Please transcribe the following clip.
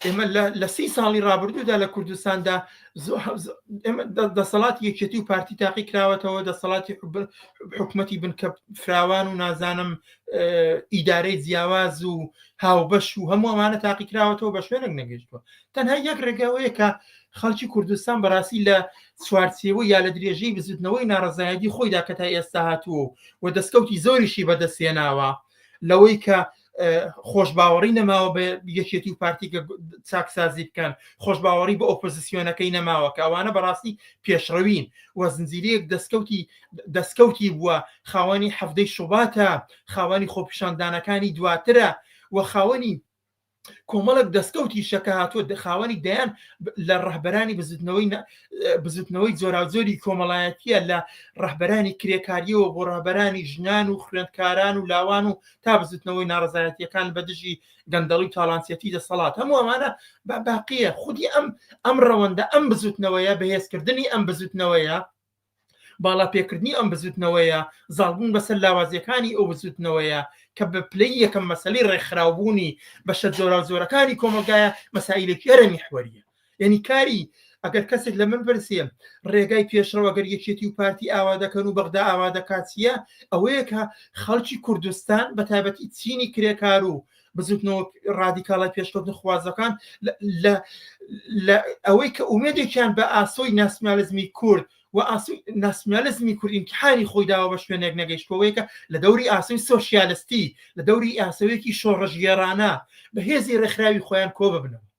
ئێمە لە سی ساڵی ڕابردوودا لە کوردستاندا ئێمە دەسەڵاتی یەکێتی و پارتی تاقی کراوەتەوە، دەسەڵاتی حکومەتی بنکە فراوان و نازانم ئیدارەی جیاواز و هاوبەش و هەموو ئەمانە تاقی کراوەتەوە بە شوێنێک نەگەیشتووە. تەنها یەک ڕێگاوەیە کە خەڵکی کوردستان بەڕاستی لە چوارچێوە یا لە درێژەی بزوتنەوەی ناڕەزایەتی خۆیدا کە تا ئێستا هاتووە و دەستکەوتی زۆریشی بەدەستهێناوە لەوەی کە خۆشباوەڕی نەماوە بە یەکێتی و پارتی کە چاکسازی بکەن، خۆشباوەڕی بە ئۆپۆزیسیۆنەکەی نەماوە کە ئەوانە بەڕاستی پێشڕەوین و زنجیرەیەک دەستکەوتی دەستکەوتی بووە، خاوەنی حەڤدەی شوباتە، خاوەنی خۆپیشاندانەکانی دواترە و خاوەنی کۆمەڵێک دەستکەوتیشە کە هاتووە خاوەنی دەیان لە ڕەهبەرانی بزوتنەوەی بزوتنەوەی جۆراوجۆری کۆمەڵایەتیە لە ڕەهبەرانی کرێکاریەوە بۆ ڕەهبەرانی ژنان و خوێندکاران و لاوان و تا بزوتنەوەی ناڕەزایەتیەکان بە دژی گەندەڵی و تاڵانچێتی دەسەڵات هەموو ئەمانە باقیە خودی ئەم ئەم ڕەوەندە ئەم بزوتنەوەیە بەهێزکردنی ئەم بزوتنەوەیە باڵا پێکردنی ئەم بزوتنەوەیە، زاڵبوون بەسەر لاوازیەکانی ئەو بزوتنەوەیە کە بە پلەی یەکەم مەسەلەی ڕێکخراوبوونی بەشە جۆراوجۆرەکانی کۆمەڵگایە، مەسائیلێکی هەرە میحوەریە. یەنی کاری ئەگەر کەسێک لە من پرسێ ڕێگای پێشڕەو ئەگەر یەکێتی و پارتی ئاوا دەکەن و بەغدا ئاوا دەکات چییە؟ ئەوەیە کە خەڵکی کوردستان بە تایبەتی چینی کرێکار و بزوتنەوە ڕادیکاڵە پێشکەوتنخوازەکان لە ئەوەی کە ئومێدێکیان بە ئاسۆی ناسیۆنالیزمی کورد و ئاسۆی ناسیۆنالیزمی کورد ئیمتیحانی خۆی داوە بە شوێنێک نەگەیشتوەوەی کە لە دەوری ئاسۆی سۆسیالستی لە دەوری ئاسۆیەکی شۆڕشگێڕانە بە هێزی ڕێکخراوی خۆیان کۆ ببنەوە.